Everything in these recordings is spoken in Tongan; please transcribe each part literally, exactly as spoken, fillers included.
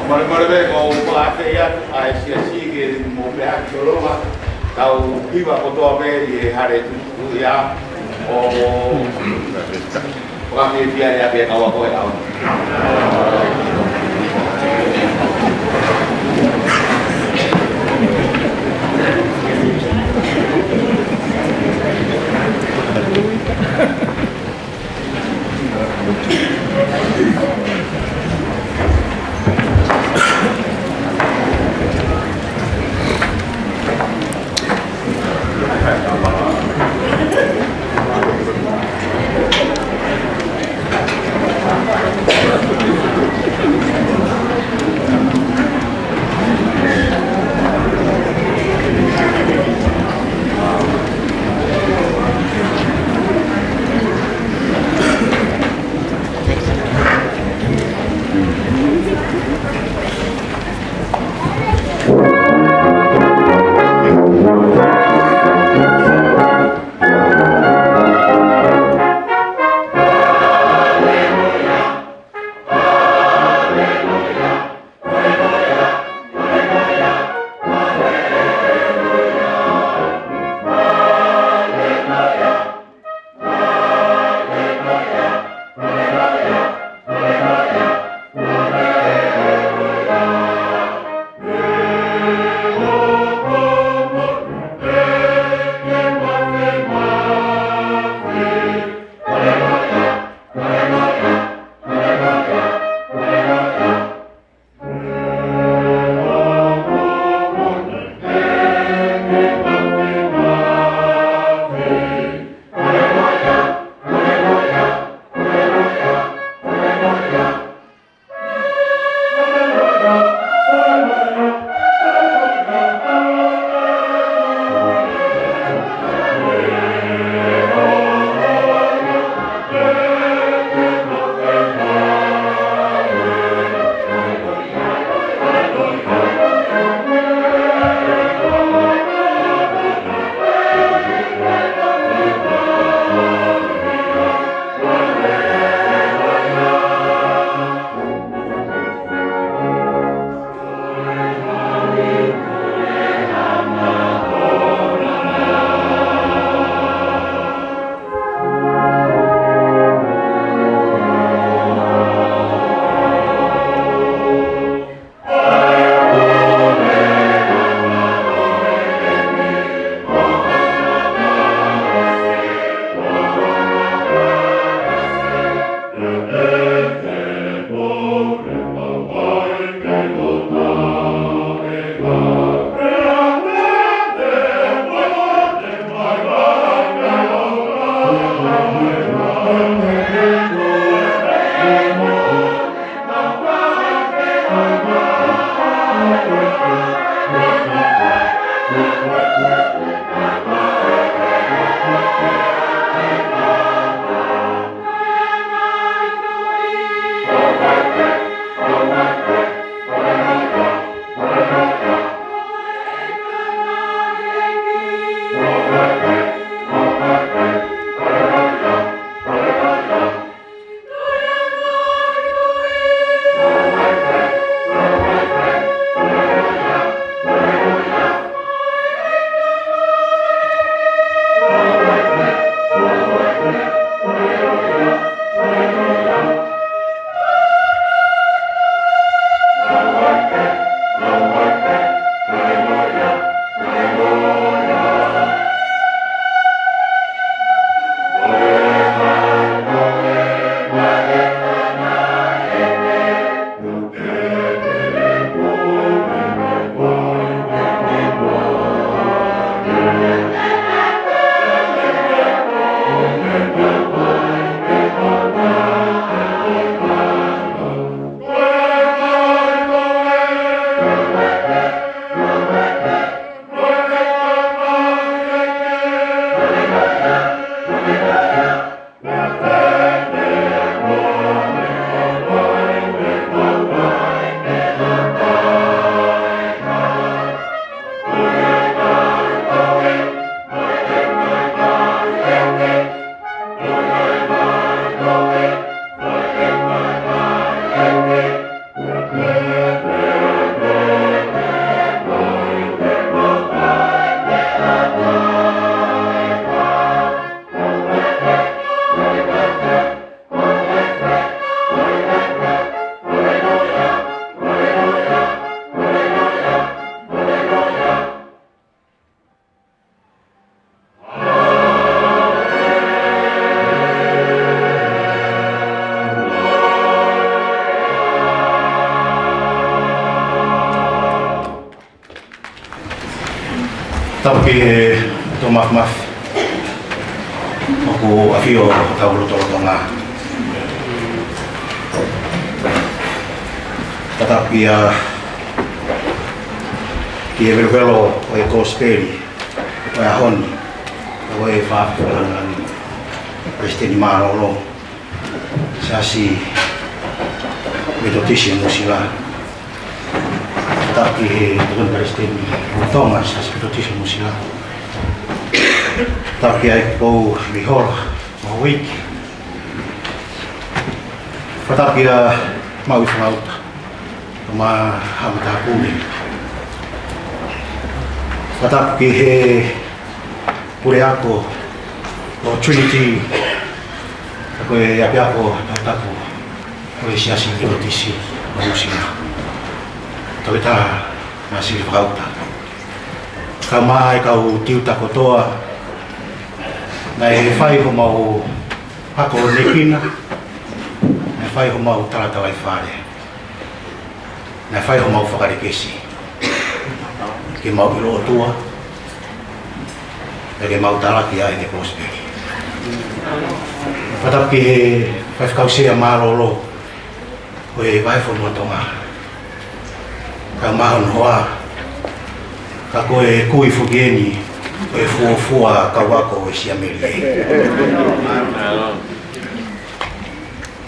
Molemole pē, ʻoku ou fakaafeʻi atu ʻa e siasi ke mou meʻa ki tolonga, tau hiva kotoa pē ʻi he hale tuʻu ia ʻo fakaafeʻi ʻa e kau ako ʻe au. Tapu ki he Tō Mafimafi ʻoku ʻafio ʻi hotau lotolotonga. Tapu ki he, ki he velovelo ʻo e Kosipeli ʻo e ʻaho ni, ʻo e Faifekau Palesiteni Mālōlō Siasi Metotisi Nuʻusila. Tapu ki he Tokoni Palesiteni Lolotonga Siasi Metotisi Nuʻusila. Tapu ki he ʻEiki Pou Lihola Mouiki. Fakatapu ki he Maʻu ʻi Fangauta, Tama Haʻa Matāpule. Fakatapu ki he Puleako ʻo Trinity, ko e ʻapiako toputapu ʻo e Siasi Metotisi ʻo Nuʻusila. Toketā Masili Fakauta. Kae ʻumaʻā e kau tiuta kotoa, naʻe fai homau ako nekina, naʻe fai homau talatalaifale, naʻe fai homau fakalekesi, ke mau ʻilo ʻOtua, pea ke mau talaki ʻa e Kosipeli. Fakatapu ki he Faifekau Sea Mālōlō ʻo e Vahefonua Tonga, kae ʻumaʻā hono hoa, ka ko e kui foki eni ʻo e fuofua kau ako ʻo e Siamelie.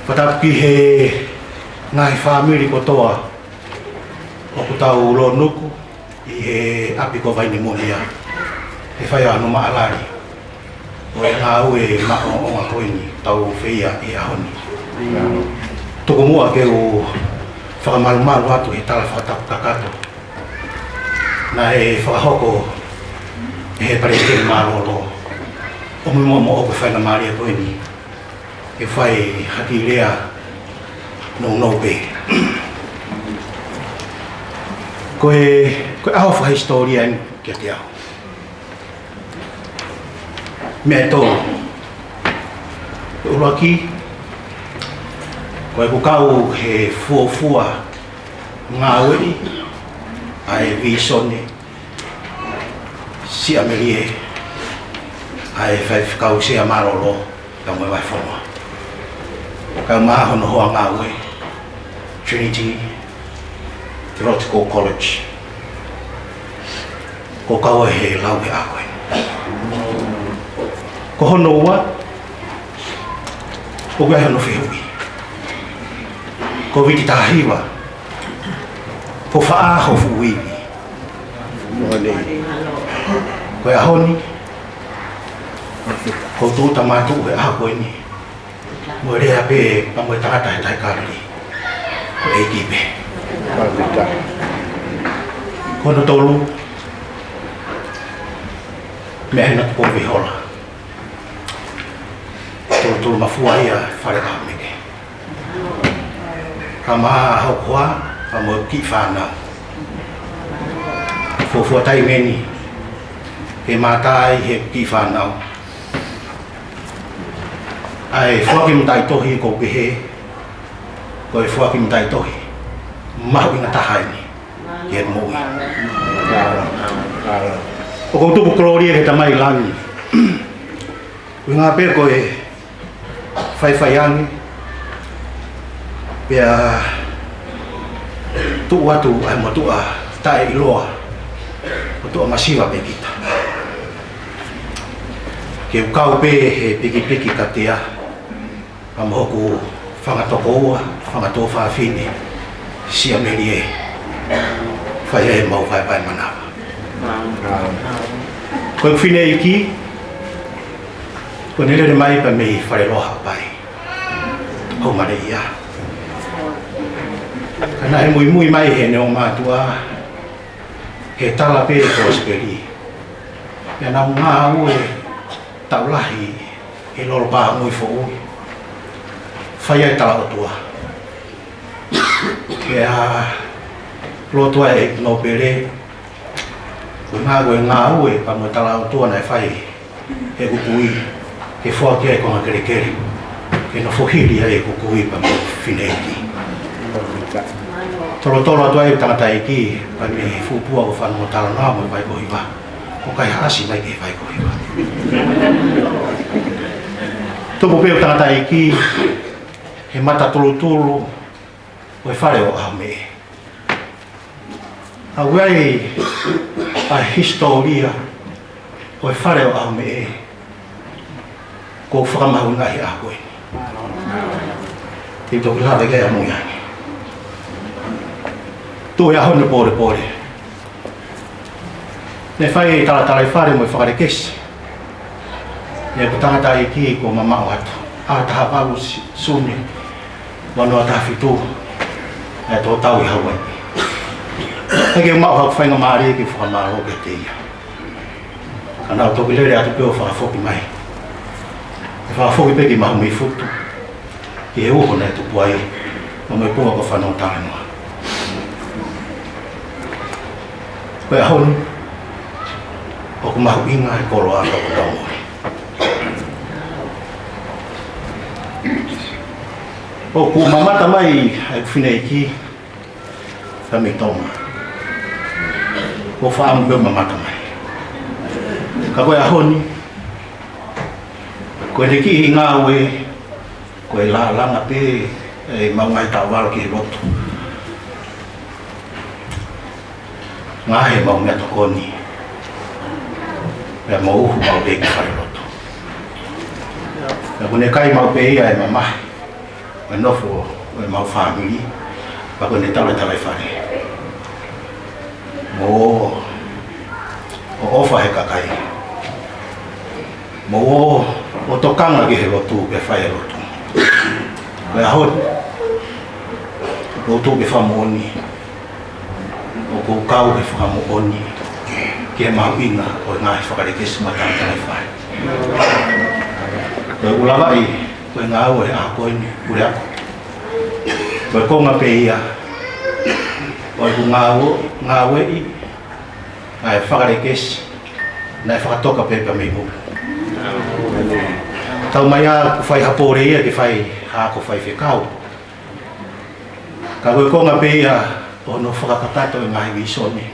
Fakatapu ki he ngaahi fāmili kotoa ʻoku tau lōnuku ʻi he ʻapi ko Vainemonia, he fai ʻa hono maʻalali ʻo e ngāue maʻongoʻonga ko eni ʻoku tau feia he ʻaho ni. Tuku muʻa ke u fakamalumalu atu he tala fakatapu kakato naʻe fakahoko ʻe he Palesiteni Mālōlō, ʻomi muʻa moʻoku e faingamālie ko eni ke fai ha kiʻi lea nounou pē. Ko e, ko e ʻaho fakahisitōlia eni kiate au. Meʻa ʻe tolu. ʻUluaki, ko ʻeku kau he fuofua ngāueʻi ʻa e vīsone Siamelie ʻa e Faifekau Sea Mālōlō, kae ʻumaʻā e Vahefonua, kae ʻumaʻā hono hoa ngāue, Trinity Theological College. Ko e kau he lau he ako ē. Ko hono ua, ʻoku ʻi ai hono fehuʻi. Kōviti taha hiva, ko e hā ho fuʻu ivi? Ko e ʻaho ni, ko e tūʻuta mātuʻu he ʻaho ko eni, mo e lea pē pea mo e tangata he tahi Kāleli, ko e ʻEiki pē. Ko hono tolu, meʻa ʻa Hena Tupou Vihola, Tulutulu Mafua ia Fale Vahameke. Kae ʻumaʻā hoku hoa pea mo e kiʻi fānau. Fuofua taimi eni ke mātā ai he kiʻi fānau ʻa e foaki mataʻitohi ʻoku pehē, ko e foaki mataʻitohi mahuʻinga taha eni ki he moʻui. ʻOku ou tuku kolōlia ki he Tamai Langi, ʻuhinga pē ko e faifai ange, pea tuʻu atu ʻa e motuʻa taʻeʻiloa, motuʻa masiva pē kita. Ke u kau pē he pikipiki katea, pea mo hoku fanga tokoua, fanga tuofāfine Siamelie, fai ai ʻemau vaevae manava. Ko ʻeku fineʻeiki, ko ʻene lele mai pē mei Faleloa Haʻapai, ʻo Maleʻia. Ka naʻe muimui mai heʻene ongo mātuʻa he tala pē ʻo e Kosipeli, pea nau ngāue taʻu lahi he lolo pāmui foʻui, fai ai e tala ʻOtua. Pea lotu ai e nōpele, ko e ngāue, ngāue pea mo e tala ʻOtua naʻe fai heʻeku kui, ke foaki ai e konga kelekele ke nofo hili ai ʻeku kui pea mo e fineʻeiki. Tolotolo atu ai e tangataʻeiki pea mei Fuʻupua ʻo fanongo talanoa mo e vai ko hiva. ʻOku ʻikai ha ʻasi mai ki he fai ko ia. Tupu pē ʻa e tangataʻeiki he mata tulutulu ʻo e fale ʻo ʻAhomeʻe. ʻA ia ʻa e hisitōlia ʻo e fale ʻo ʻAhomeʻe, ʻoku ou fakamahuʻingaʻi he ʻaho ko eni. Te u toki lave ki ai ʻamui ange. Tuʻu he ʻaho ni ʻo pōlepole, naʻe fai e talatalaifale mo e fakalekesi ʻe he tangataʻeiki kuo mamaʻo atu, ʻaho taha valu Sune, ua noa taha fitu, ʻa e tō tau ʻi Hauaiʻi. ʻIkai ke u maʻu haʻaku faingamālie ke fakamālō kiate ia. Ka naʻa ku toki lele atu pē ʻo fakafoki mai. ʻE fakafoki pē ki Mahumifutu, ki he uho naʻe tupu ai, mo e punga ko Fanongo Talanoa. Ko e ʻaho ni, ʻoku mahuʻinga he koloa ka ko Tonga. ʻOku mamata mai ʻa e fineʻeiki ka mei Tonga. ʻOku ou fakaʻamu pē ʻo mamata mai. Ka ko e ʻaho ni, ko e kiʻi ngāue, ko e lālanga pē ʻemau ngaahi taʻovalu ki he lotu. Ngaohi ʻemau meʻatokoni, pea mo uhu maʻu pē ki falelotu. Pea ʻoku ne kai maʻu pē ia e mamahi ʻo e nofo ʻo ʻemau fāmili, pea ʻoku ne talatalaifale. Mo ʻo, ʻo ʻofa he kakai. Mo ʻo, ʻo tokanga ki he lotu, ke fai e lotu. Ko e ʻaho ni, ʻoku ou tuʻu ke fakamoʻoni, ʻoku ou kau ke fakamoʻoni ki he mahuʻinga ʻo e ngaahi fakalekesi mo e talatalaifale. Ko e ʻuluaki, ko e ngāue he ʻaho ko eni, Puleako, ko e konga pē ia ʻo ʻeku ngāue, ngāueʻi ʻa e fakalekesi naʻe fakatoka pē pea mei muʻa. Tau mai ʻa ku fai ha pole ia ke fai ha ako faifekau. Ka ko e konga pē ia ʻo hono fakakakato e ngaahi vīsone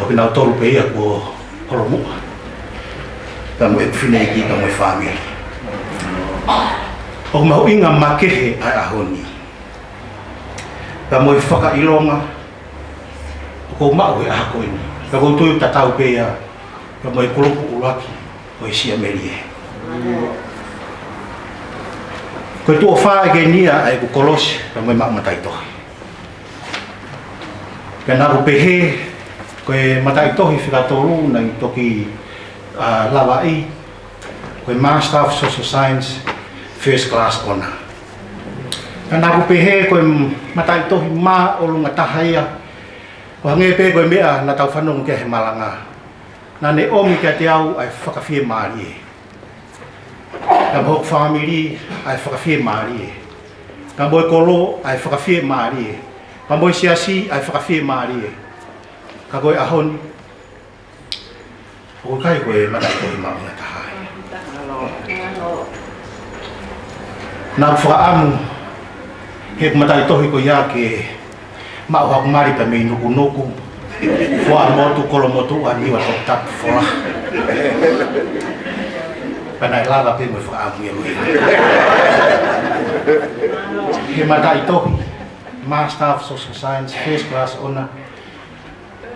ʻo kinautolu pē ia kuo holomuʻa, pea mo e fineʻeiki pea mo e fāmili. ʻOku mahuʻinga makehe ʻa e ʻaho ni, pea mo e fakaʻilonga ʻoku ou maʻu he ʻaho ko eni. Pea ʻoku ou tui ʻoku tatau pē ia pea mo e kulupu ʻuluaki ʻo e Siamelie. Ko e tuʻo fā ʻeni ia ʻa ʻeku kolosi pea mo e maʻu mataʻitohi. Pea naʻa ku pehē, ko e mataʻitohi fika tolu naʻe toki, ʻa, lavaʻi, ko e Master of Social Science, First Class Honour. Pea naʻa ku pehē ko e mataʻitohi māʻolunga taha ia, ʻo hangē pē ko e meʻa naʻa tau fanongo ki ai he malanga. Naʻa ne ʻomi kiate au ʻa e fakafiemālie, pea mo hoku fāmili ʻa e fakafiemālie, pea mo e kolo ʻa e fakafiemālie, pea mo e siasi ʻa e fakafiemālie. Ka ko e ʻaho ni, ʻoku ʻikai ko e mataʻitohi maʻu ia taha ia. Naʻa ku fakaʻamu he mataʻitohi ko ia ke maʻu haʻaku mali pea mei Nukunuku, Fuaʻamotu, Kolomotuʻa, Niua, Toputapu, Fola. Pea naʻe lava pē mo e fakaʻamu ia mo ia. He mataʻitohi, Master of Social Science, First Class Honour,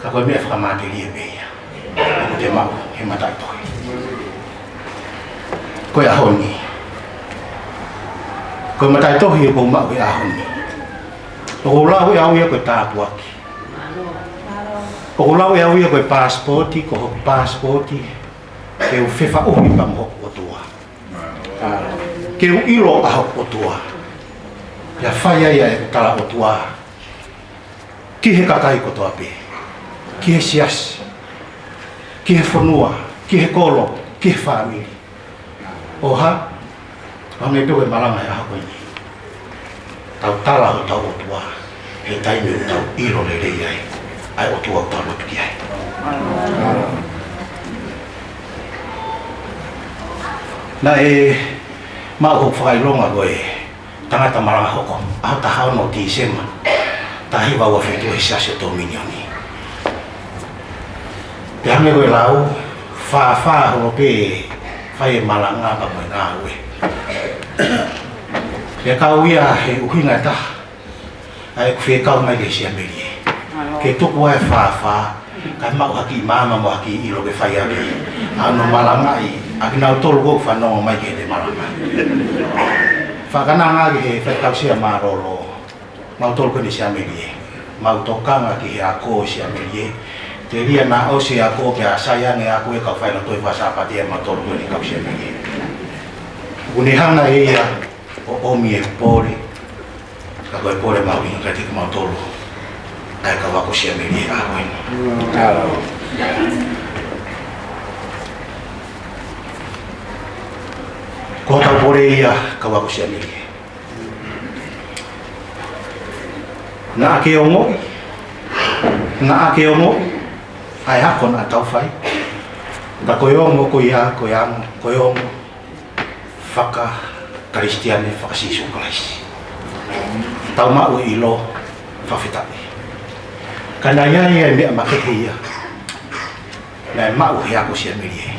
ka ko e meʻa fakamatelie pē ia ʻoku te maʻu he mataʻitohi. Ko e ʻaho ni, ko e mataʻitohi ʻoku ou maʻu he ʻaho ni, ʻoku ou lau ʻe au ia ko e tāpuaki. ʻOku ou lau ʻe au ia ko e paasipooti, ko hoku paasipooti ke u fefaʻuhi pea mo hoku ʻOtua, ke u ʻilo ʻa hoku ʻOtua, pea fai ai ʻa e tala ʻOtua ki he kakai kotoa pē, ki he siasi, ki he fonua, ki he kolo, ki he fāmili. ʻO hā, ʻo hangē pē ko e malanga he ʻaho ko eni, tau tala hotau ʻOtua he taimi ʻoku tau ʻilo lelei ai ʻa e ʻOtua ʻoku tau lotu ki ai. Naʻe maʻu hoku fakaʻilonga ko e tangata malanga hoko, ʻaho taha ono Tīsema, taha hiva ua fitu, he Siasi ʻo e Tōminioni. Pea hangē ko e lau, fāfā holo pē fai e malanga pea mo e ngāue. Pea kau ia he ʻuhinga ʻe taha ʻa ʻeku fekau mai ki he Siamelie. Ke tuku ʻa e fāfā, kae maʻu ha kiʻi maama mo ha kiʻi ʻilo ke fai ʻaki ʻa hono malangaʻi ʻa kinautolu ʻoku fanongo mai ki heʻete malanga. Fakananga ki he faikausia mālōlō, mautolu ko eni Siamelie. Mau tokanga ki he ako Siamelie. Telia naʻa ʻosi ako pea sai ange ako e kau faʻahinga tohi fakasāpate ʻa mautolu ko eni kau Siamelie. ʻOku ne hanga ʻe ia ʻo ʻomi e pole, ka ko e pole mahuʻinga kiate kimautolu ʻa e kau ako Siamelie ʻa ko eni. Ko hotau pole ia kau ako Siamelie. Naʻa ke ongoʻi, naʻa ke ongoʻi ʻa e ako naʻa tau fai. Ka ko e ongo ko ia, ko e ongo, ko e ongo faka-Kalisitiane, faka-Sīsū Kalaisi. Tau maʻu e ʻilo, fakafetaʻi. Ka naʻe ʻi ai e meʻa makehe ia naʻe maʻu he ako Siamelie.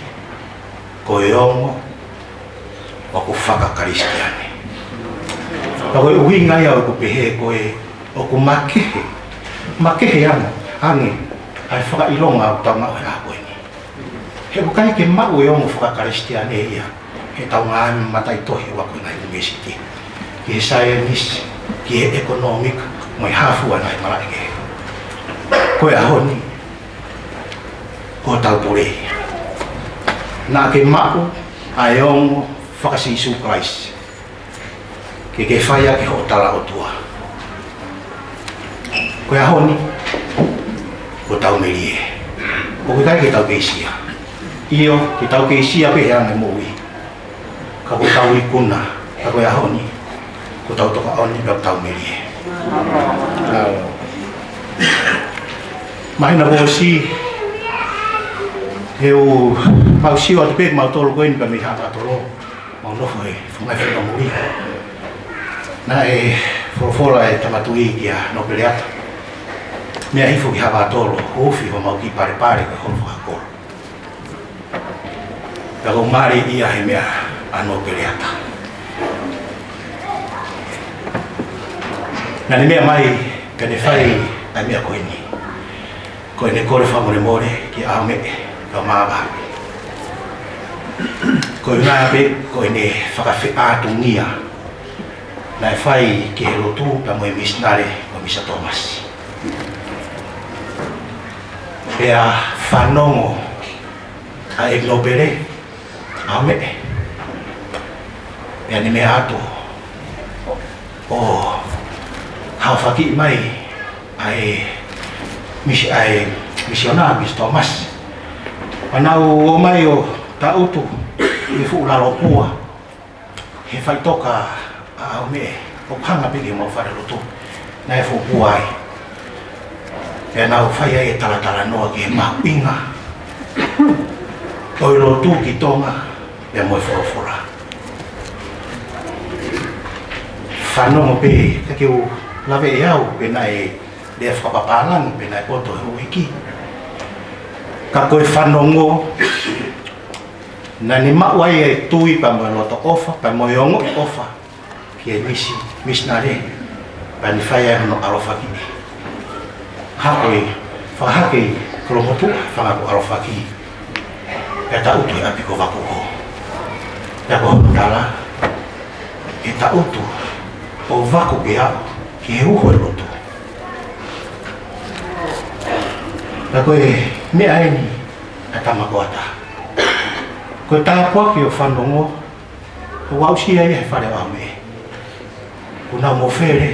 Ko e ongo ʻoku faka-Kalisitiane. Pea ko e ʻuhinga ia ʻoku pehē ko e ʻoku makehe, makehe ange, ange ʻa e fakaʻilonga ʻoku tau maʻu he ako eni. He ʻoku ʻikai ke maʻu e ongo faka-Kalisitiane ia heʻetau ngaahi mataʻitohi ʻo ako ʻi he ngaahi ʻunivēsiti, ki he saienisi, ki he ʻekonōmika, mo e hā fua e ngaahi malaʻe kehe. Ko e ʻaho ni, ko hotau pole ia. Naʻa ke maʻu ʻa e ongo faka-Sīsū Kalaisi ke ke fai ʻaki hoʻo tala ʻOtua. Ko e ʻaho ni, ko hotau melie. ʻOku ʻikai ke tau kei sia. ʻIo, ke tau kei sia pē he anga e moʻui. Ka ko hotau ikuna, ka ko e ʻaho ni, ko hotau tokaʻoni, ka ko hotau melie. Māhina kuo ʻosi, he ʻoku mau sio atu pē kimautolu ko eni pea mei Haʻa Fakatolo, mau nofo he funga fonua muli. Naʻe folofola e Tama Tuʻi kia Nōpeleata, meʻa hifo ki Haʻa Fakatolo, huufi homau kiʻi palepale ko e holo fakakolo. Pea ʻoku mali ia he meʻa ʻa Nōpeleata. Naʻa ne meʻa mai, pea ne fai ʻa e meʻa ko eni. Ko ʻene kole fakamolemole kia ʻAhomeʻe, ka mavahe. Ko e ngaahi pē, ko ʻene fakafeʻātungia naʻe fai ki he lotu pea mo e misinale ko Misa Tōmasi. Pea fanongo ʻa e Nōpele, ʻAhomeʻe. Pea ne meʻa atu ʻo haofaki mai ʻa e misi-, ʻa e misiona, Misa Tōmasi. Pea nau ō mai ʻo taʻutu ʻi he fuʻu lalo pua he faʻitoka ʻa ʻAhomeʻe, ʻoku hanga pē ki homau falelotu naʻe fuʻu pua ai. Pea nau fai ai e talatalanoa ki he mahuʻinga ʻo e lotu ki Tonga, pea mo e folofola. Fanongo pē, ka ke u lave ʻe au, pe naʻe lea fakapapālangi, pe naʻe poto he houʻeiki. Ka ko e fanongo, naʻa ne maʻu ai e tui pea mo e loto ʻofa, pea mo e ongoʻi ʻofa ki he misi-, misinale, pea ne fai ai hono ʻalofakiʻi. Hako e fakahake ʻi Kolomotuʻa, fanga ko ʻalofakiʻi. Pea taʻutu he ʻapi ko Vakuho. Pea ko hono tala, ke taʻutu ʻo vaku ke aʻu ki he uho e lotu. Pea ko e meʻa eni ʻa e tama ko ata. Ko e tāpuaki ʻo e fanongo, ʻoku aʻusia ia he fale ʻo ʻAhomeʻe. Kuo nau mofele,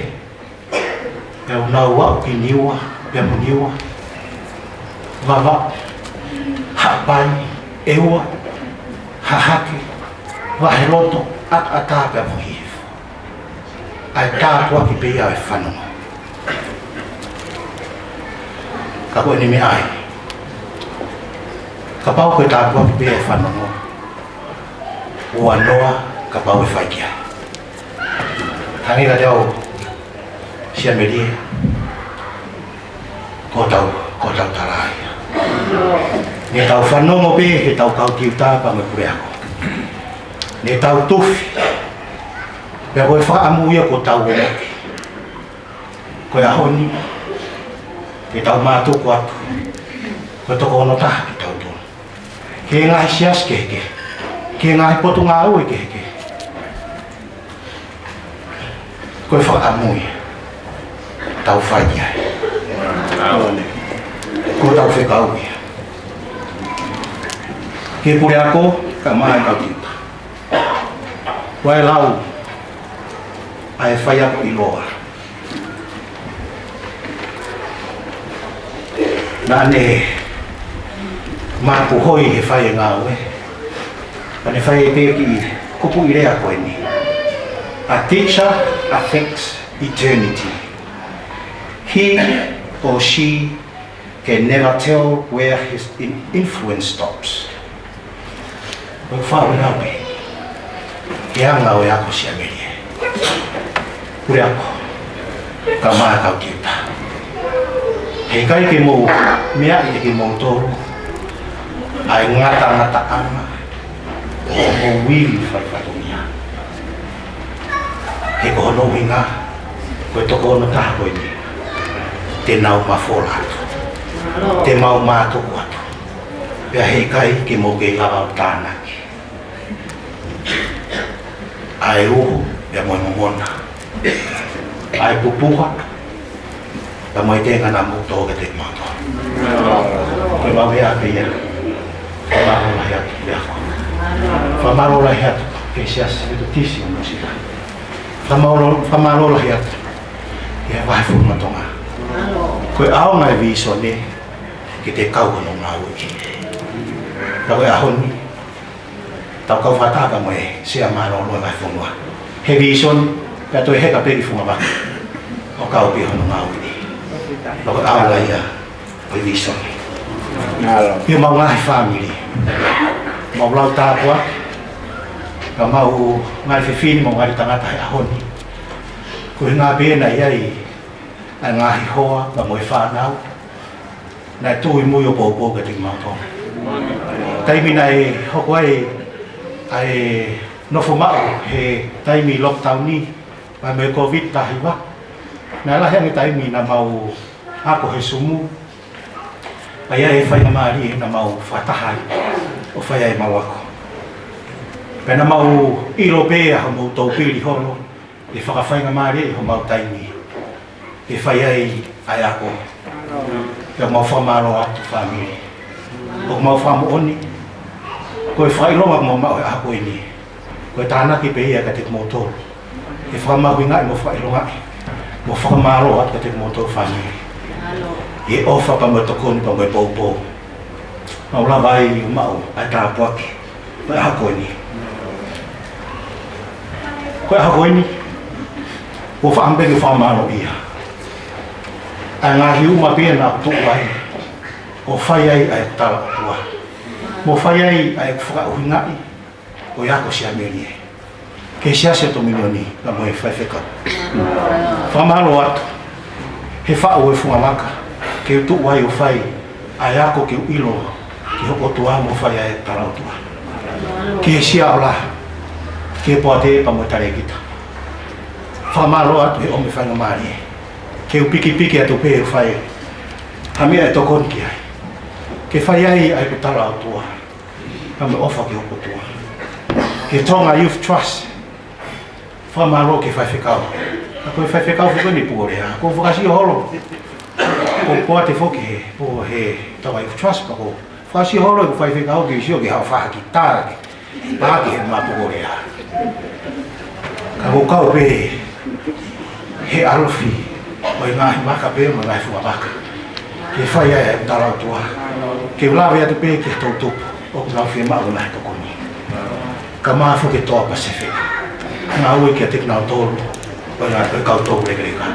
pea ʻoku nau aʻu ki Niua, pea mo Niua. Vavaʻu, Haʻapai, ʻEua, Hahake, Vaheloto, ʻAtaʻatā pea mo Hihifo. ʻA e tāpuaki pē ia ʻo e fanongo. Ka ko ʻene meʻa ai, kapau ko e tāpuaki pē ia ʻo e fanongo, ua noa kapau ʻe fai ki ai. Hangē kiate au, Siamelie, ko hotau, ko hotau tala ia. Ne tau fanongo pē he tau kau tiuta pea mo e puleako. Ne tau tufi. Pea ko e fakaʻamu ia kuo tau ongoʻi. Ko e ʻaho ni, ke tau mātuku atu. Ko e toko ono taha kitautolu. Ki he ngaahi siasi kehekehe. Ki he ngaahi potungāue kehekehe. Ko e fakaʻamu ia. Tau fai ia. Ko tau fekau ia. Ki he puleako, kae ʻumaʻā e kau tiuta. Ko e lau. ʻA e faiako ʻiloa. Naʻa ne mapuhoi he fai e ngāue. Naʻa ne fai pē kiʻi kupuʻi lea ko eni. A teacher affects eternity. He or she can never tell where his in-, influence stops. ʻOku faʻa ʻuhinga pē ki he anga ʻo e ako siamelie. Puleako, kae ʻumaʻā e kau tiuta. Heʻikai ke mou meaʻi ʻe kimoutolu ʻa e ngatangataʻanga ʻo hoʻomou ivi faifatongia. He ko hono ʻuhinga, ko e toko ono taha ko eni, te nau mafola atu. Te mau mātuku atu. Pea heʻikai ke mou kei lava ʻo tānaki ʻa e uhu, pea mo e momona. ʻA e pupuha, pea mo e tenga naʻa mou tō kiate kimautolu. Ko e maʻu ia pē ia. Fakamālō lahi atu, puleako. Fakamālō lahi atu ki he Siasi Metotisi ʻo Nuʻu Sila. Fakamālō, fakamālō lahi atu ki he Vahefonua Tonga. Ko e ʻaonga e vīsone ke te kau hono ngāueʻi. Ka ko e ʻaho ni, tau kau fakataha mo e Sea Mālōlō e Vahefonua he vīsone, pea toe heka pē ki Fungavaka ʻo kau pē hono ngāueʻi. Ka ko e ʻaonga ia ʻo e vīsone. Mālō. Pea mo e ngaahi fāmili, mo e lau tāpuaki, pea mo e ngaahi fefine mo e ngaahi tangata he ʻaho ni. Ko e ʻuhinga pē naʻe ʻi ai ʻa e ngaahi hoa pea mo e fānau naʻe tui mui ʻo poupou kiate kimautolu. Taimi naʻe hoko ai ʻa e nofo maʻu he taimi lockdown ni, pea mo e Covid taha hiva. Naʻe lahi ange taimi naʻa mau ako he Zoom. Pea ʻi ai e faingamālie naʻa mau fakataha ai ʻo fai ai ʻemau ako. Pea naʻa mau ʻilo pē ʻa hoʻomou toupili holo, ʻe fakafaingamālie homau taimi ke fai ai ʻa e ako. Pea mau fakamālō atu fāmili. ʻOku mau fakamoʻoni, ko e fakaʻilonga ʻoku mau maʻu he ʻaho ko eni, ko e tānaki pē ia kiate kimoutolu ke fakamahuʻingaʻi mo fakaʻilongaʻi mo fakamālō atu kiate kimoutolu fāmili ʻi he ʻofa pea mo e tokoni pea mo e poupou. Mau lava ai ʻo maʻu ʻa e tāpuaki ko e ʻaho ko eni. Ko e ʻaho ko eni, ʻoku ou fakaʻamu pē ke fakamālōʻia ʻa e ngaahi uma pē naʻa ku tuʻu ai ʻo fai ai ʻa e tala ʻOtua, mo fai ai ʻa e fakaʻuhingaʻi ʻo e ako siamelie ki he Siasi ʻo e Tominioni pea mo e faifekau. Fakamālō atu he faʻu ʻo e Fungavaka ke u tuʻu ai ʻo fai ʻa e ako ke u ʻilo ki hoku ʻOtua mo fai ʻa e tala ʻOtua ki he Sia ʻo Laha, ki he Poate pea mo e Talēkita. Fakamālō atu he ʻomi e faingamālie ke u pikipiki atu pē ʻo fai ha meʻa ʻe tokoni ki ai, ke fai ai ʻa e tala ʻOtua pea mo e ʻofa ki hoku ʻOtua. Ki he Tonga Youth Trust, fakamālō ki he faifekau. Ka ko e faifekau foki eni Pukolea, ʻoku ou fakasio holo. Ko Poate foki he, ko e Tonga Youth Trust, pea ʻoku ou fakasio holo ʻeku faifekau ke sio ki he haʻo fahaki tā ke pā ki he mā Pukolea. Ka ʻoku ou kau pē he ʻalofi ʻo e ngaahi maka pea mo e ngaahi fungavaka ke fai ai ʻa e tala ʻOtua. Ke u lave atu pē ki he toʻutupu ʻoku nau fiemaʻu ʻa e ngaahi tokoni, kae ʻumaʻā foki e Toa Pasifika, ngāue kiate kinautolu ʻo e ngaahi, ʻo e kau toulekeleka.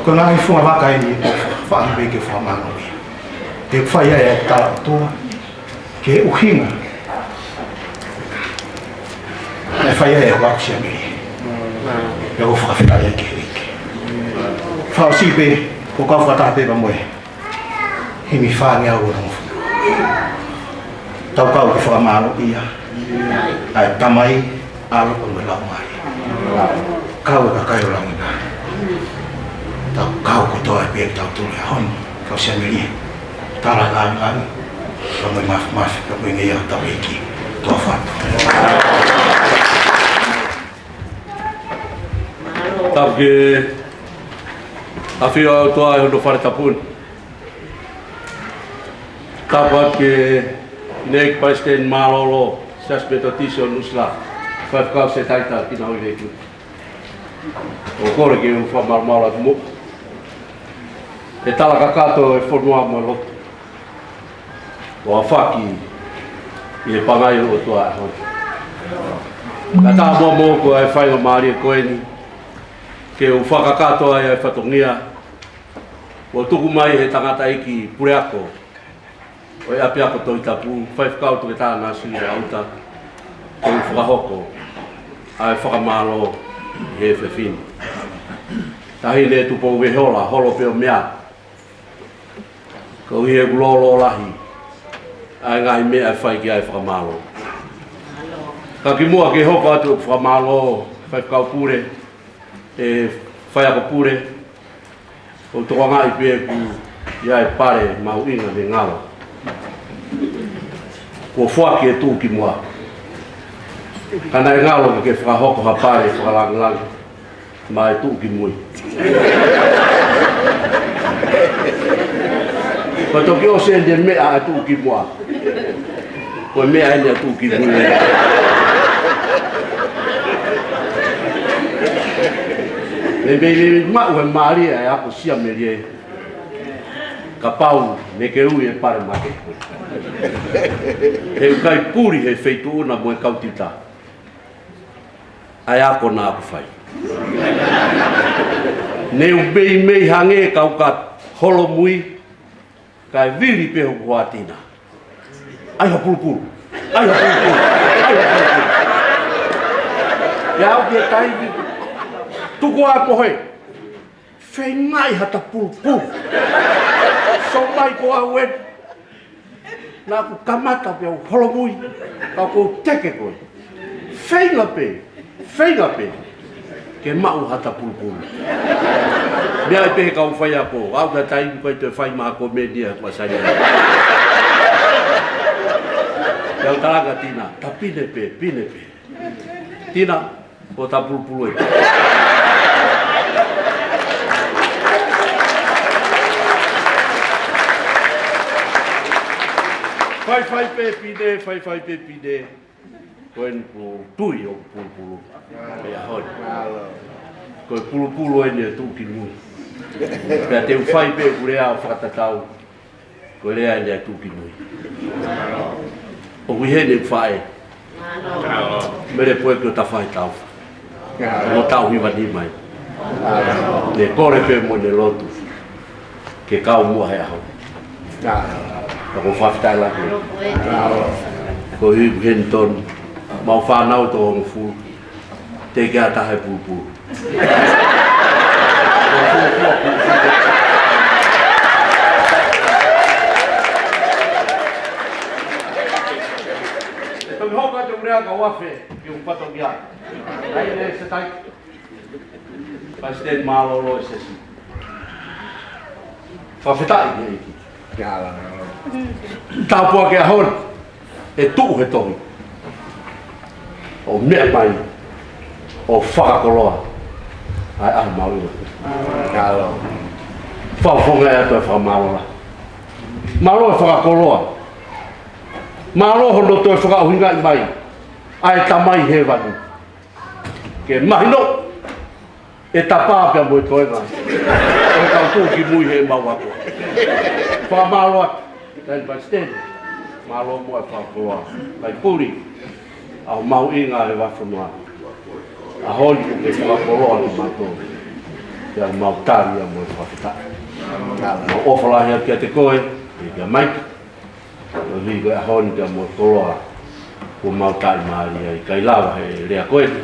Ko e ngaahi fungavaka eni ʻoku ou fakaʻamu pē ke u fakamālōʻia. Te u fai ai ʻa e tala ʻOtua ki he ʻuhinga naʻe fai ai ʻeku ako siamelie. Pea ʻoku ou fakafetaʻi ai ki he ʻEiki. Fakaʻosi pē, ʻoku ou kau fakataha pē pea mo e Himi fāngeau o nongo funu. Tau kau ke fakamālōʻia ʻa e Tamai, ʻAlo, mo e Laumālie. Kau e kakai ʻo langi na. Tau kau kotoa pē ʻetau tui he ʻaho ni. Kau Siamelie. Tala ʻa e langilangi. Ka mo e mafimafi, ka mo e ngeia ʻa hotau ʻEiki. Toa fatu. Tapu ki he ʻAfio ʻa e ʻOtua ʻi hono fale tapu ni. Tapu atu ki he Palesiteni Mālōlō Siasi Metotisi ʻo Nuʻusila, Faifekau Setaita Kinauli Leku. ʻOku ou kole ke u fakamalumalu atu muʻa he tala kakato ʻo e fonua mo e lotu ʻo aofaki ʻi he pangai ʻo e ʻOtua ʻi he ʻaho ni. Ka taha muʻa moʻoku ʻa e faingamālie ko eni ke u fakakakato ai ʻa e fatongia kuo tuku mai ʻe he tangataʻeiki puleako ʻo e ʻapiako Tohitapu, Faifekau Toketā Nāsili ʻAuta, ke u fakahoko ʻa e fakamālō ʻi he efiafi ni. Taʻahine Tupou Vehola, holo pē ʻo meʻa. Koeʻuhi he ʻoku lōloa lahi ʻa e ngaahi meʻa ʻe fai ki ai e fakamālō. Ka kimuʻa ke hoko atu ʻeku fakamālō, Faifekau Pule, ʻe Faiako Pule, ʻoku ou tokangaʻi pē ʻoku ʻi ai e pale mahuʻinga mei Ngalo. Kuo foaki e tuʻukimuʻa. Ka naʻe ngalo ke fakahoko ha pale fakalāngilangi maʻa e tuʻukimui. Ko e toki ʻosi eni e meʻa ʻa e tuʻukimuʻa. Ko e meʻa eni ʻa e tuʻukimui. Mei, mei, mei, maʻu he mālie ʻa e ako Siamelie. Kapau naʻa ke ui e pale make. He ʻoku ʻikai puli he feituʻu na mo e kautita ʻa e ako naʻa ku fai. Ne u meimei hangē kau ka holomui, kae vili pē hoku hoa Tina. ʻAi ha pulupulu. ʻAi ha pulupulu. ʻAi ha pulupulu. ʻIo, aʻu ki he taimi, tuku ā pohe. Feingaʻi ha ta pulupulu. So mai ko au ē. Naʻa ku kamata pē ʻo holomui. Ka ʻoku ou teke koe. Feinga pē. Feinga pē ke maʻu ha ta pulupulu. Meʻa ai pē he kau faiako, aʻu ki he taimi ʻoku ʻikai toe fai mai ha komeni ia ko e saini. Pea u talaange kia Tina, ta pine pē, pine pē. Tina, ko e ta pulupulu ē. Faifai pē pine, faifai pē pine. Ko eni ʻoku ou tui ʻoku pulupulu. Pea hoi. Ko e pulupulu eni ʻa e tuʻukimui. Pea te u fai pē ʻeku lea ʻo fakatatau. Ko e lea eni ʻa e tuʻukimui. ʻOku ʻi heni ʻeku faʻē. Mele Poeki ʻo Tafaʻitaufa. Mo tau hiva ni mai. Ne kole pē mo ne lotu ke kau muʻa he ʻaho. Ka ʻoku ou fakafetaʻi lahi. Ko e ipu heni tonu. Mau fānau toko hongofulu. Teʻeki ai ha taha ʻe pulupulu. Tau hoko atu ʻeku lea ka u afe, ke u pato ki ai. Laine Setaita. Palesiteni Mālōlō ʻo e Siasi. Fakafetaʻi ki he ʻEiki. Tāpuaki ʻaho ni, ʻe tuʻu he tohi. ʻO meʻa mai, ʻo fakakoloa ʻa e ʻaho mahuʻinga. Fakafofonga atu e fakamālō lahi. Mālō e fakakoloa. Mālō hono toe fakaʻuhingaʻi mai ʻa e Tamai Hēvani. Ke mahino ʻe tapa pea mo e toenga ʻo e kau tuʻukimui heʻemau ako. Fakamālō atu, Taʻahine Palesiteni, mālō muʻa e fakakoloa. Kae puli ʻa e mahuʻinga he vahefonua. ʻAho ni ʻoku ke fakakoloa kimautolu. Pea mau tali ia mo e fakafetaʻi. Mau ʻofa lahi atu kiate koe, pea kia Maika. Koeʻuhi ko e ʻaho ni pea mo e koloa kuo mau taʻimālie ai, ʻikai lava he lea ko eni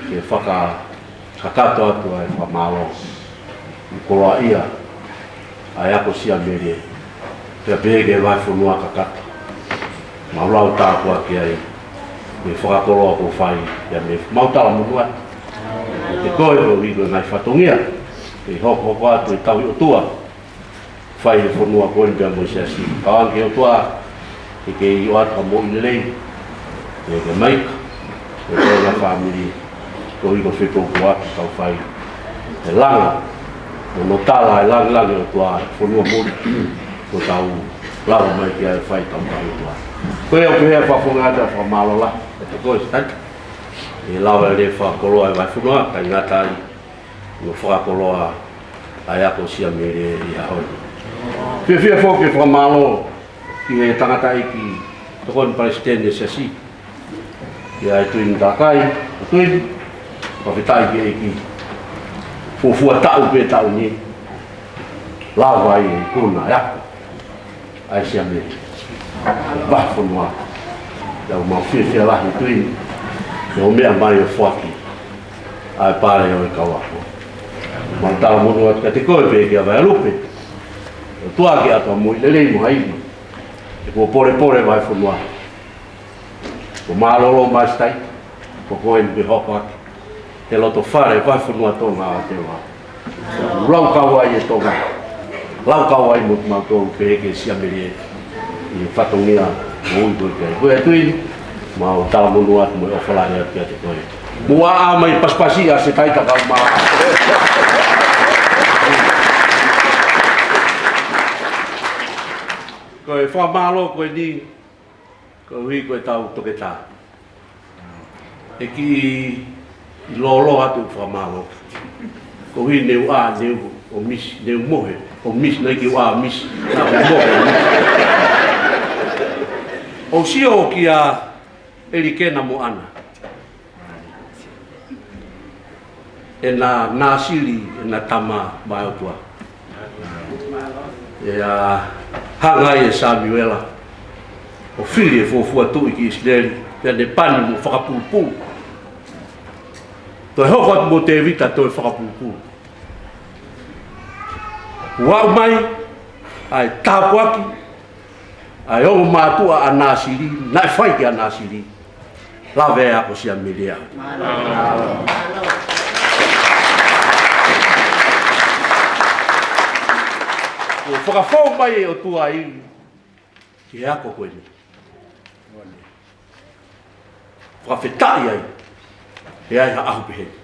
ke fakakakato atu ʻa e fakamālō. Koloaʻia ʻa e ako Siamelie. Pea pehē ki he vahefonua kakato. Mau lau tāpuaki ai. Mei he fakakoloa kuo fai. Pea mei mau talamonū atu kiate koe koeʻuhi ko e ngaahi fatongia. Ke hokohoko atu e tauhi ʻOtua. Fai he fonua ko eni pea mo e siasi. Kau ange ki he ʻOtua. Ke ke ʻoatu ha moʻui lelei. Ke ke maika. Ke ke na fāmili. Koeʻuhi ko e fepōpula ʻoku tau fai. He langa. Mo hono tala e langilangi ʻo e ʻOtua, fonua muli. Ko ʻetau lava mai ki ai fai ʻetau tauhi ʻOtua. Ko ia ʻoku pehē ʻa e fakafofonga atu ʻa e fakamālō lahi kiate koe Sitani. ʻI he lava e lea fakakoloa e vahefonua, kae ngata ai hono fakakoloa ʻa e ako ʻo Siamelie ʻi he ʻaho ni. Fiefia foki ke fakamālō ki he tangataʻeiki tokoni palesiteni ʻo e siasi. Ki ai Tuini Takai, Tuini, fakafetaʻi ki he ʻEiki. Fuofua taʻu pē taʻu ni, lava ai e ikuna e ako ʻa e Siamelie. Vahefonua. Pea ʻoku mau fiefia lahi Tuini. Ke ʻomai mai ʻo foaki ʻa e pale ʻo e kau ako. Mau talamonū atu kiate koe pea kia Vaialupe. ʻOtua ke ʻoatu ha moʻui lelei mo ha ivi. He kuo polepole vahefonua. Kuo mālōlō mai Sitani, ko koe eni ke hoko atu. He loto fale vahefonua Tonga ʻo Aotearoa. Laukau ai e Tonga. Laukau ai mo kimautolu pehē ki he Siamelie. ʻI he fatongia moʻui ko ē ki ai. Ko ia Tuini, mau talamonū atu mo e ʻofa lahi atu kiate koe. Mou ʻā mai pasipasi ʻa Setaita kau mā. Ko e fakamālō ko eni, koeʻuhi ko ʻetau toketā. ʻEiki, ʻi lōloa atu fakamālō. Koeʻuhi ne u ʻā, ne u ʻomisi, ne u mohe ʻo misi, naʻe ʻikai ke u ʻā ʻo misi, naʻa ku mohe ʻo misi. ʻOku ou sio kia ʻElikena mo ʻAna. ʻEna nāsili, ʻena tama maʻa e ʻOtua. ʻIo, hanga ai ʻe Samiuela ʻo fili e fuofua tuʻi ki ʻIsileli, pea ne pani mo fakapulupulu. Toe hoko atu mo Tēvita toe fakapulupulu. Kuo aʻu mai ʻa e tāpuaki, ʻa e ongo mātuʻa ʻa Nāsili, naʻe fai kia Nāsili. Lava e ako Siamelie. Kuo fakafou mai e ʻOtua ʻi he ako ko eni. Fakafetaʻi ai. ʻE ʻi ai ha ʻaho pehē ni.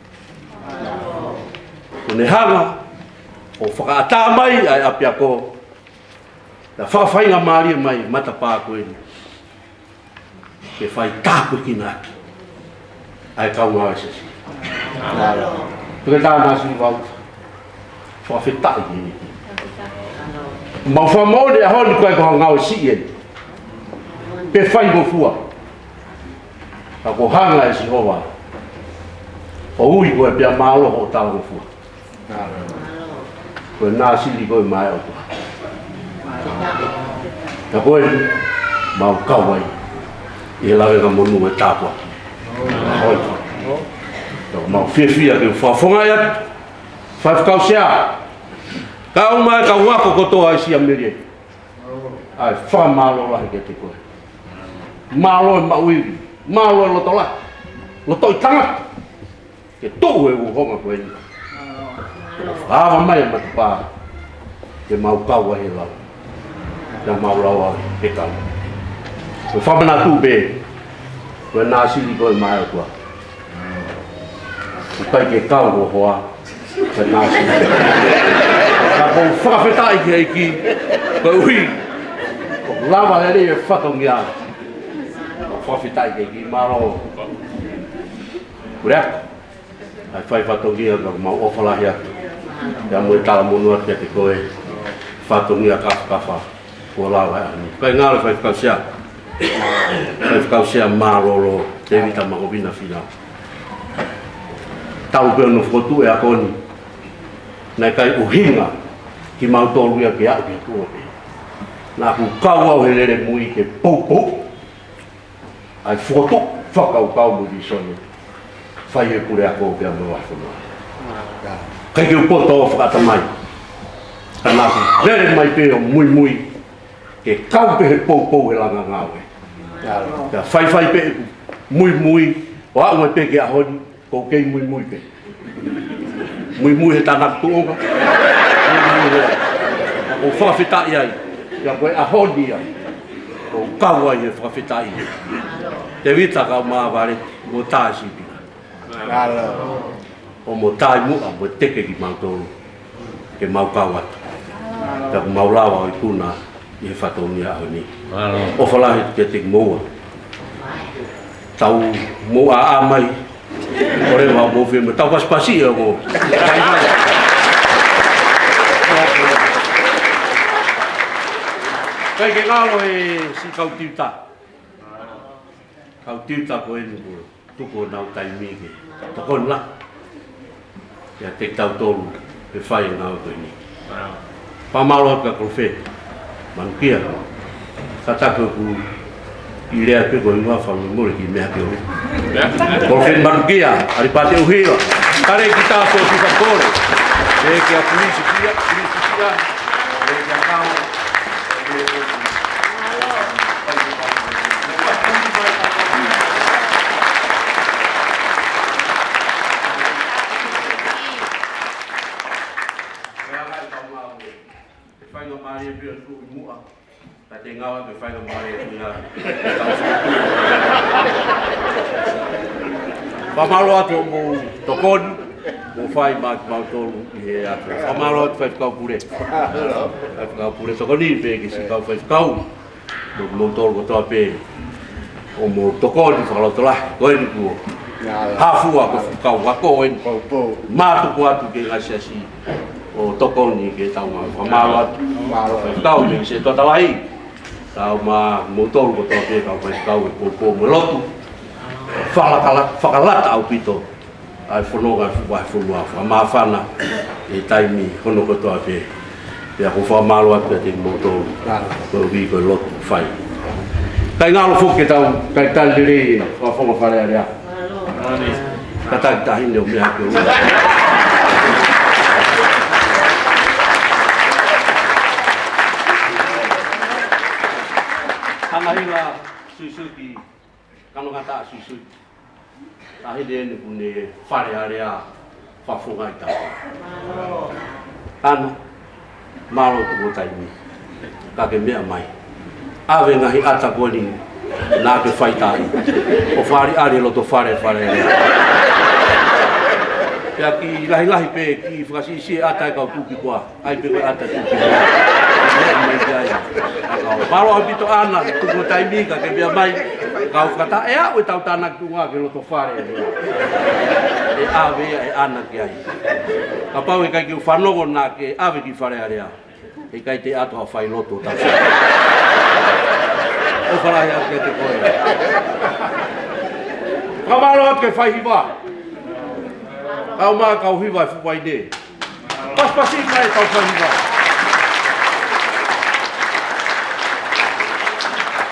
Kuo ne hanga ʻo fakaʻatā mai ʻa e ʻapiako. Naʻa fakafaingamālie mai matapā ko eni. Ke fai tāpuekina ʻaki ʻa e kau ngāue siasi. Toketā Nāsili Vauta. Fakafetaʻi ki he ʻEiki. Mau fakamoʻoni ʻaho ni ko e ko ha ngāue siʻi eni. Pe faingofua. Ka kuo hanga ʻe Sihova ʻo ui koe pea mālō hoʻo talangofua. Ko e Nāsili koe maʻa e ʻOtua. Ka ko e mau kau ai ʻi he lavengamonū e tāpuaki. Hoi. Ka mau fiefia ke fakafofongaʻi atu. Faifekau Sea. Kau mai kau ako kotoa ʻi Siamelie. ʻAi, fakamālō lahi kiate koe. Mālō e maʻu ivi. Mālō e loto lahi. Loto ʻi tangata. Ke tuʻu e uhonga ko eni. Fakaava mai e matapā. Ke mau kau ai he lau. Ke mau lau ai he kau. Ko e fakamanatu pē. Ko e Nāsili koe maʻa e ʻOtua. ʻOku ʻikai ke kau ho hoa. Ko e Nāsili. Ka ʻoku ou fakafetaʻi ki he ʻEiki. Koeʻuhi. ʻOku lava lelei e fatongia. Fakafetaʻi ki he ʻEiki. Mālō. Kuo lea. ʻAi fai fatongia ka mau ʻofa lahi atu. Pea mo e talamonū atu kiate koe. Fatongia kafakafa. Kuo lava ʻa eni. Kae ngalo Faifekau Sea. Faifekau Sea mālōlō. Tēvita Makovina Fīnau. Tau pē ʻo fokotuʻu e ako ni. Naʻe ʻikai ʻuhinga kimautolu ia ke aʻu ki he tuʻo pē. Naʻa ku kau au he lele mui ke poupou. ʻAi fokotuʻu fakakaukau mo e visone. Fai e pule ako pea mo e vahefonua. ʻIkai ke u poto ʻo fakaʻatamai. Ka naʻa ku lele mai pē ʻo muimui. ʻE kau pē he poupou he langa ngāue. Pea faifai pē ʻeku muimui, ʻo aʻu mai pē ki he ʻaho ni, ʻoku ou kei muimui pē. Muimui he tānaki tuʻunga. Muimui he, ʻoku ou fakafetaʻi ai. Pea ko e ʻaho ni ia, ʻoku ou kau ai he fakafetaʻi. Tēvita Kaumāvale, mo Tāsipina. ʻOku mou taimuʻa mo teke kimautolu ke mau kau atu. Pea ʻoku mau lava ʻo ikuna ʻi he fatongia ʻaho ni. ʻOfa lahi atu kiate kimoua. Tau mou ʻā mai. ʻOleva mou fie mo tau pasipasi ʻo mou. Kae ke ngalo e siʻi kau tiuta. Kau tiuta ko eni ko e tuku honau taimi ke tokoni lahi kiate kitautolu he fai e ngāue ko eni. Fakamālō atu kia Kolofe Manukia. Kātaki ʻoku ʻi lea pē ko e hingoa fakamolemole ki he meʻa ke ʻoua. Kolofe Manukia, ʻAlipate ʻUhila. Kale ki tā so ki fakole. E kia Pulisi Kia, Pulisi Kia. E kia Kau. Fakamālō atu hoʻomou tokoni, mou fai maʻa kimautolu ʻi he ʻaho. Fakamālō atu Faifekau Pule. Faifekau Pule, tokoni pē ki siʻi kau faifekau. Mo kimoutolu kotoa pē ʻoku mou tokoni fakalotolahi, ko eni kuo hafua ko e fuʻu kau ako eni. Mātuku atu ki he ngaahi siasi ʻo tokoni ki heʻetau ngāue. Fakamālō atu. Faifekau mei Setuata Lahi. Tau maʻa kimoutolu kotoa pē kau faifekau he poupou mo e lotu. Fakalata, fakalata ʻaupito ʻa e fononga ʻa e fuʻu vahefonua, fakamāfana e taimi hono kotoa pē. Pea ʻoku ou fakamālō atu kiate kimoutolu. Ko e ʻuhi ko e lotu fai. Kae ngalo foki ke tau, kae tali lelei e fakafofonga Fale Alea. Kātaki taʻahine ʻo meʻa ke ʻoua. Hanga hila Suisuki. Kano ngata a Suisuki. Taʻahine eni ʻoku ne Fale Alea fakafofonga ʻi taua. Ana, mālō tuku taimi. Ka ke meʻa mai. ʻAve ngaahi ʻata ko eni naʻa ke fai taʻi. ʻO fakaʻaliʻali loto fale Fale Alea. Pea kiʻi lahilahi pē kiʻi fakasiʻisiʻi ʻata e kau tuki koa. ʻAi pē ko e ʻata tuki. Meʻa mai ki ai. Mālō ʻaupito Ana, tuku taimi ka ke meʻa mai. Kau fakataha ʻe aʻu ʻetau tānaki tuʻunga ki loto fale. ʻE ʻave ia ʻe Ana ki ai. Kapau ʻe ʻikai ke u fanongo naʻa ke ʻave ki Fale Alea, ʻe ʻikai te u ʻatu ha failotu ʻo tau. ʻOfa lahi atu kiate koe. Fakamālō atu ki he faihiva. Kau mai kau hiva e fuʻu vaine. Pasipasi mai kau faihiva.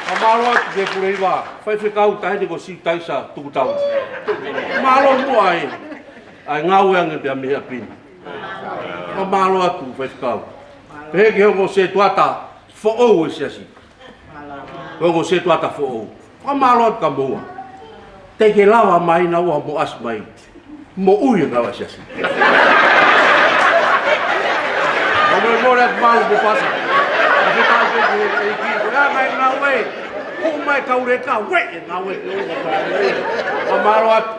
Fakamālō atu ki he pule hiva. Faifekau taʻahine ko Siutaisa Tukutau. Mālō muʻa e, ʻa e ngāue ange pea mei he ʻapi ni. Fakamālō atu faifekau. Pehē ki he ongo setuata foʻou e siasi. Ko e ongo setuata foʻou. Fakamālō atu kia moua. Teʻeki ke lava mai naua mo ʻasi mai. Moʻui e ngāue ʻa e siasi. Fakamolemole atu Malu mo Pasa. Fakafetaʻi pē ki he ʻEiki. Ko e anga e ngāue. Hū mai kau leka, ueʻi e ngāue ke ʻoua. Fakamālō atu.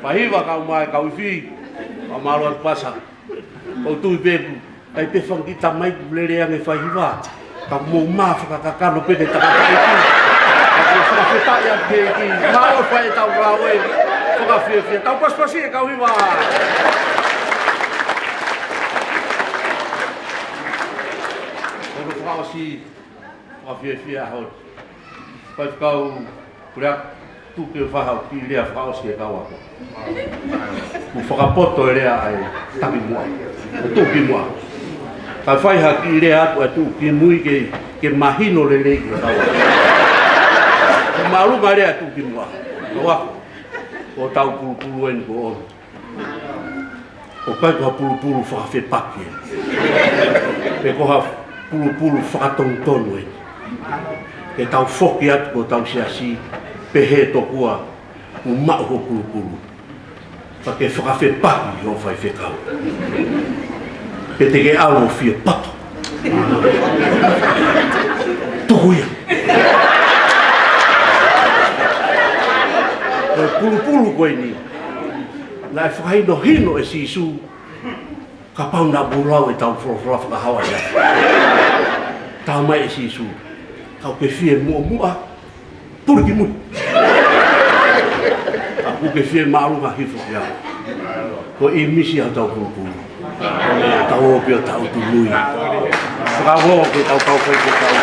Faihiva kau mai kau ifi. Fakamālō atu Pasa. ʻOku ou tui pē ʻoku ʻi ai pē fanga kiʻi tamai ʻoku lele ange faihiva. Ka mou mā fakakakano pē ke takataʻeiki. Ka ʻoku ou fakafetaʻi atu ki he ʻEiki. Mālō fai ʻetau ngāue fakafiefia. Tau pasipasi e kau hiva. Ko hono fakaʻosi fakafiefia ʻaho ni. Faifekau Puleako, tuku ke u fai haʻaku kiʻi lea fakaʻosi ki he kau ako. Kuo fakapoto e lea ʻa e taki muʻa. Ko e tuʻukimuʻa. Kae fai ha kiʻi lea atu ʻa e tuʻukimui ke, ke mahino lelei ki he kau ako. Ko e māʻolunga e lea ʻa e tuʻukimuʻa. Kau ako. Ko hotau pulupulu eni ko ʻOlo. ʻOku ʻikai ko ha pulupulu fakafepaki eni. Pe ko ha pulupulu fakatonutonu eni. Ke tau foki atu ki hotau siasi, pehē tokua kuo maʻu hoʻo pulupulu. Pea ke fakafepahi hoʻo faifekau. Pe te ke ʻalu ʻo fie poto. Tuku ia. Ko e pulupulu ko eni, naʻe fakahinohino ʻe Sīsū, kapau naʻa mou lau ʻetau folofola fakahaohaoa ia. Talamai ʻe Sīsū, kapau ʻoku ke fie muʻomuʻa, puli ki mui. Kapau ʻoku ke fie māʻolunga, hifo ki ai. Ko e ʻīmisi ia hotau pulupulu. Tau ō pē ʻo tau tui mui. Fakavō ke tau kau faifekau.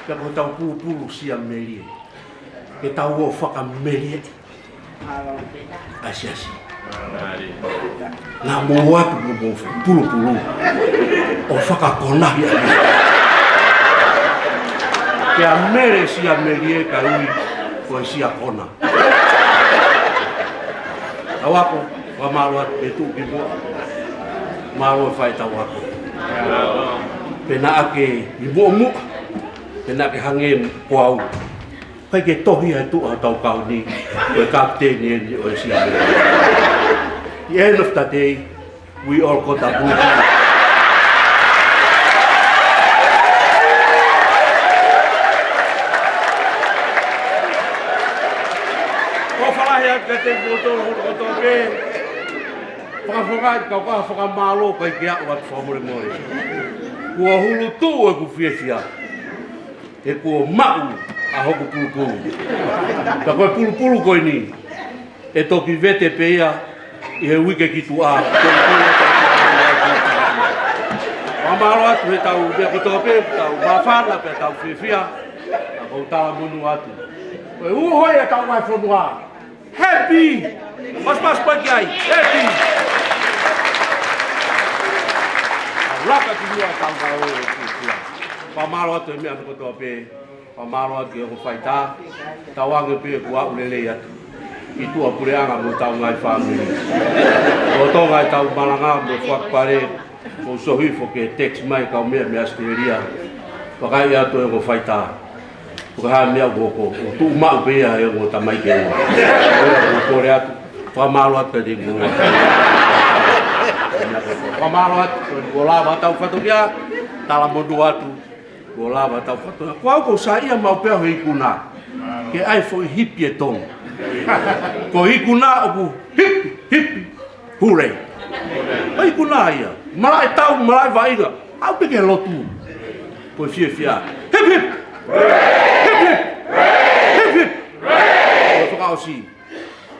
Pea ko hotau pulupulu siamelie. Ke tau ō ʻo fakamelieʻi ʻa e siasi. Naʻa mou ō atu mo hoʻomou pulupulu ʻo fakakonahi ʻa e siasi. Pea mele siamelie kae ui ko e sia kona. Tau ako, fakamālō atu pē tuʻu ki muʻa. Mālō e fai ʻetau ako. Pe naʻa ke ʻi muʻomuʻa, pe naʻa ke hangē ko au. ʻIkai ke tohi ʻa e tuʻa hotau kauni, ko e kapiteni eni ʻo e siasi. At the end of the day, we all got a blue team. ʻOfa lahi atu kiate kimoutolu hulu kotoa pē. Fakafofongaʻi, kau ka fakamālō, ʻikai ke aʻu atu fakamolemole. Kuo hulu tuʻu ʻeku fiefia. He kuo maʻu ʻa hoku pulupulu. Ka ko e pulupulu ko eni, ʻe toki vete pē ia ʻi he uike ki tuʻa. Fakamālō atu he tau meʻa kotoa pē, tau māfana pea tau fiefia. Ka ʻoku ou talamonū atu. Ko e uho ia ʻetau vahefonua. Happy! Paspas pa ki ai. Happy! Laka ki muʻa tau ka o e fiefia. Fakamālō atu he meʻa kotoa pē. Fakamālō atu ki he ongo faitā. Tauange pē kuo aʻu lelei atu ki tuʻa puleʻanga mo hotau ngaahi fāmili. Lolotonga ʻetau malanga mo e fakapale, ʻoku ou sio hifo ki he text mai kau meʻa mei ʻAositelēlia. Fakaiʻi atu e ongo faitā. Ko e hā e meʻa ʻoku hoko, ʻoku tuʻu maʻu pē ia he ongo tamaiki ʻe ua. Ko ia ʻoku ou kole atu, fakamālō atu kiate kimoua. Fakamālō atu, kuo lava ʻetau fatongia, talamonū atu, kuo lava ʻetau fatongia. Ko au ʻoku ou saiʻia maʻu pē au he ikuna. Ke ʻai foʻi hipi ʻe tolu. Ko e ikuna ʻoku hipi, hipi, hūlei. Ko e ikuna ia. Malaʻe tau, malaʻe vaʻinga. Aʻu pē ki he lotu. Ko e fiefia. Hip, hip. Hip, hip. Hip, hip. Ko e fakaʻosi.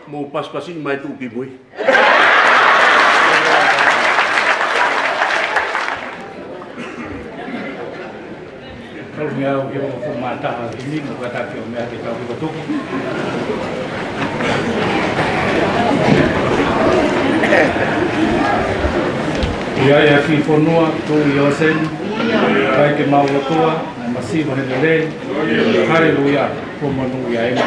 Mou pasipasi mai tuʻu ki mui. Kalu meʻa au ki he ongo foʻi mataha himi, mo kātaki ʻo meʻa ke tau hiko tuku. ʻI ai ʻa e kiʻi fonua, tuʻu ʻi ʻōseni, ʻikai ke maʻu ʻOtua, naʻe masiva he lelei. Haleluia, kuo monūʻia eni.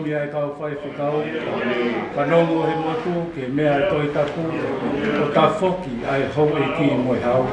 Ia e kau faifekau, fanongo he motu ki he meʻa ʻa e Tohi Tapu, ʻo tafoki ʻa e houʻeiki mo e hau.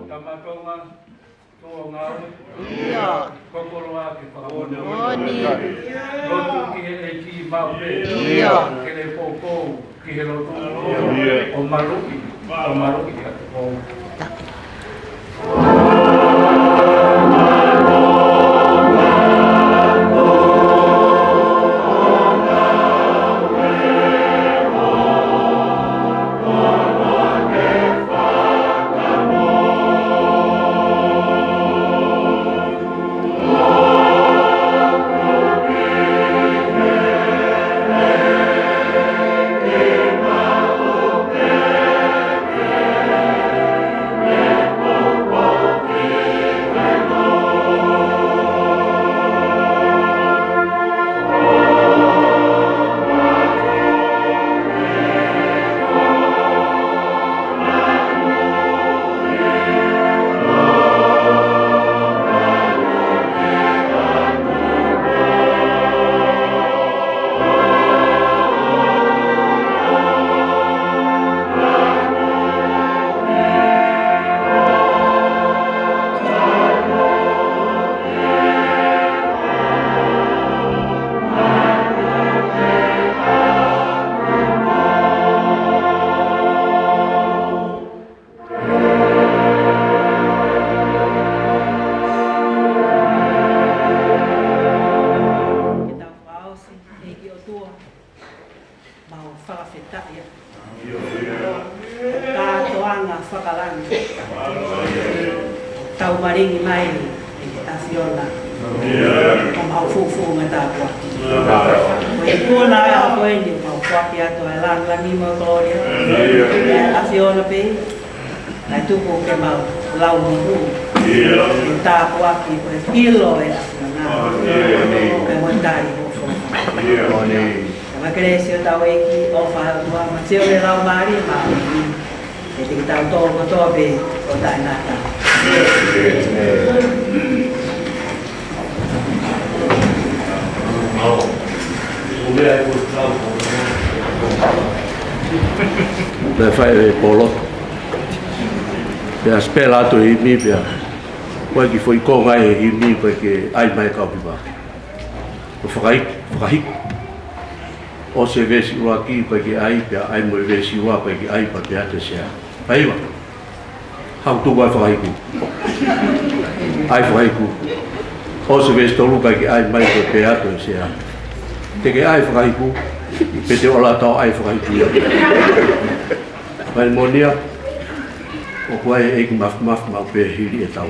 Tama Tonga, tō ngāue. ʻIo. Kokoloa ke fakamoʻoni. Moʻoni. Lotu ki he ʻEiki maʻu pē. ʻIo. Ke ne poupou ki he lotu. ʻIo. ʻO maluʻi, ʻo maluʻi atu. Ke tau fakaʻosi, ʻEiki ʻOtua, mau fakafetaʻi atu. Kātoanga fakalangi. Tau malingi mai ʻi he ʻAfiona. Ko mau fufuʻu ngata atu. Ko e puna ʻa ko eni mau kuaki atu ʻa e langilangi mo e kolōlia. ʻAfiona pē. Naʻe tuku ke mau lau mo hū. Ke tāpuaki ko e pilo e ʻAfiona. Ke mo tali hoko. Ka ma kelesi ʻo tau ʻEiki, ʻofa ʻa e ʻOtua, mo e sio ʻa e Laumālie Māʻoniʻoni. Ke tiki tau tō kotoa pē ʻo taʻengata. Pea fai e polotu. Pea spela atu e himi pea. Ko e kiʻi foʻi konga e himi ko e ke ʻai mai kau hiva. Ko e fakahiku, fakahiku. ʻOsi e veesi ʻuluaki ko e ke ʻai pea ʻai mo e veesi ua ko e ke ʻai pea pehē atu e sea. Fai hiva. Hau tuku ai fakahiku. ʻAi fakahiku. ʻOsi e veesi tolu ka ke ʻai mai ko e pehē atu e sea. Te ke ʻai fakahiku. Pe te ola tau ʻai fakahiku ia. Fai monia. ʻOku ʻai e ʻeiki mafimafi maʻu pē hili e tau.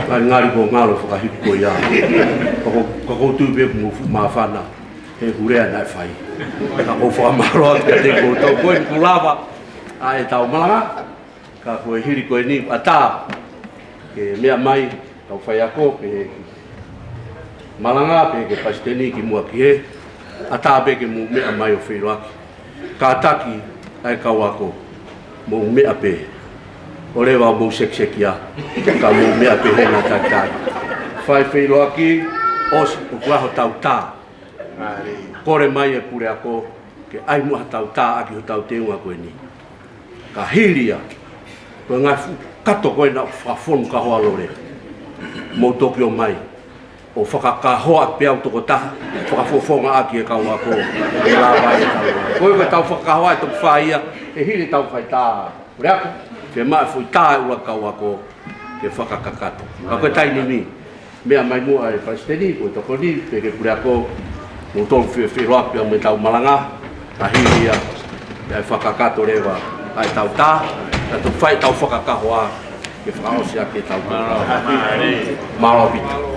Fai ngali ko ngalo fakahiku ko ia. Ko ko ko tui pē mo fu mafana. He kulea naʻe fai. Ka ko fakamālō atu kiate kimoutolu ko e kulava. ʻA e tau malanga. Ka ko e hili ko eni, ʻatā ke meʻa mai, kau faiako, pe malanga, pe ke palesiteni ki muʻa ki he, ʻatā pē ke mou meʻa mai ʻo feʻiloaki. Kātaki ʻa e kau ako, mou meʻa pē. ʻO leva mou sekisekia, ka mou meʻa pē he na takitaki. Fai feʻiloaki, ʻosi ʻoku ʻaho tau tā. Kole mai e puleako, ke ʻai muʻa ha tau tā ʻaki hotau teunga ko eni. Ka hili ia, ko e ngaahi fuʻu kato ko ena ʻoku fakafonu kahoa lole. Mou toki ō mai. ʻO fakakahoa pē au tokotaha, fakafofonga ʻaki e kau ako, ʻe lava e tau. Ko e ko e tau fakakahoa e toki fai ia, ʻe hili tau fai tā. Puleako, fiemaʻu e foʻi tā e ʻuluaki kau ako, ke fakakakato. Ka ko e taimi ni, meʻa mai muʻa e palesiteni, ko e tokoni, pe ke puleako, mou tolu fie feʻiloaki pea mo e tau malanga, ka hili ia, ʻe fakakakato leva, ʻa e tau tā, ka toki fai tau fakakahoa, ke fakaʻosi ʻaki e tau tā. Mālō ʻaupito.